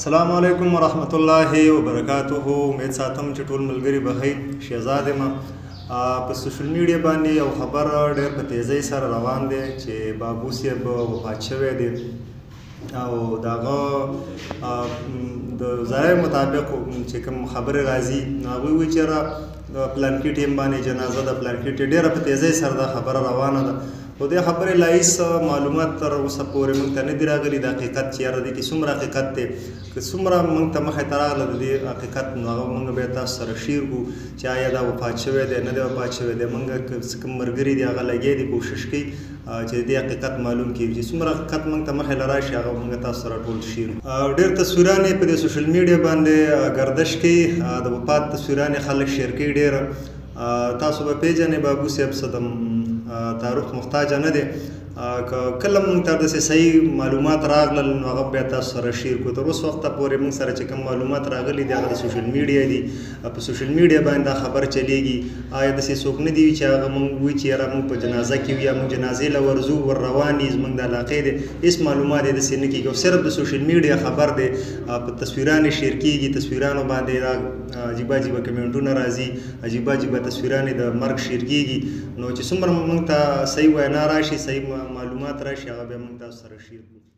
السلام علیکم ورحمت الله وبرکاته. امید ساتم چې ټول ملګري به ښه یئ. شهزاد یم. په سوشل میډیا باندې یو خبر ډېر په تیزۍ سره روان دی چې بابو صاحب وفات شوی دی، او د هغه د ذرایع مطابق چې کوم خبرې راځي، نو هغوی وایي چې یاره د پلانکي ټیم باندې جنازه ده، پلانکي ټیم، ډېره په تیزۍ سره دا خبره روانه ده. خو دې خبرې لا هېڅ معلومات تر اوسه پورې موږ ته نه دي راغلي. د حقیقت چې یاره دې کې څومره حقیقت دی، که څومره موږ ته مخې ته راغله د دې حقیقت، نو هغه موږ بیا تاسو سره شیر کړو چې آیا دا وفات شوی دی، نه دی وفات شوی دی. موږ که څه کوم ملګري دي هغه لګیا دي، کوشش کوي چې د دې حقیقت معلوم کړي. چې څومره حقیقت موږ ته مخې له راشي هغه موږ تاسو سره ټول شیر کړو. ډېر تصویران یې په دې سوشل میډیا باندې ګردش کوي، د وفات تصویران یې خلک شیر کوي ډېر. تاسو به پېژنئ بابو صاحب څه د تعارف محتاج نه دی. که کله موږ ته داسې صحیح معلومات راغلل نو هغه بیا تاسو سره شیر کړو. تر اوس وخته پورې موږ سره چې کوم معلومات راغلي دي هغه د سوشل میډیا دي. په سوشل میډیا باندې دا خبر چلیږي. آیا داسې څوک نه دي چې هغه موږ وایي چې یاره موږ په جنازه کې وي یا موږ جنازې له ورځو ور روان یي، زموږ د علاقې دی، هېڅ معلومات یې داسې نه کېږي. او صرف د سوشل میډیا خبر دی، په تصویران یې شیر کېږي، تصویرانو باندې دا عجیبه عجیبه کمنټونه راځي، عجیبه عجیبه تصویران یې د مرګ شیر کېږي. نو چې څومره موږ ته صحیح وینا راشي، صحیح معلومات راشي، هغه بیا موږ تاسو سره شیر کړو.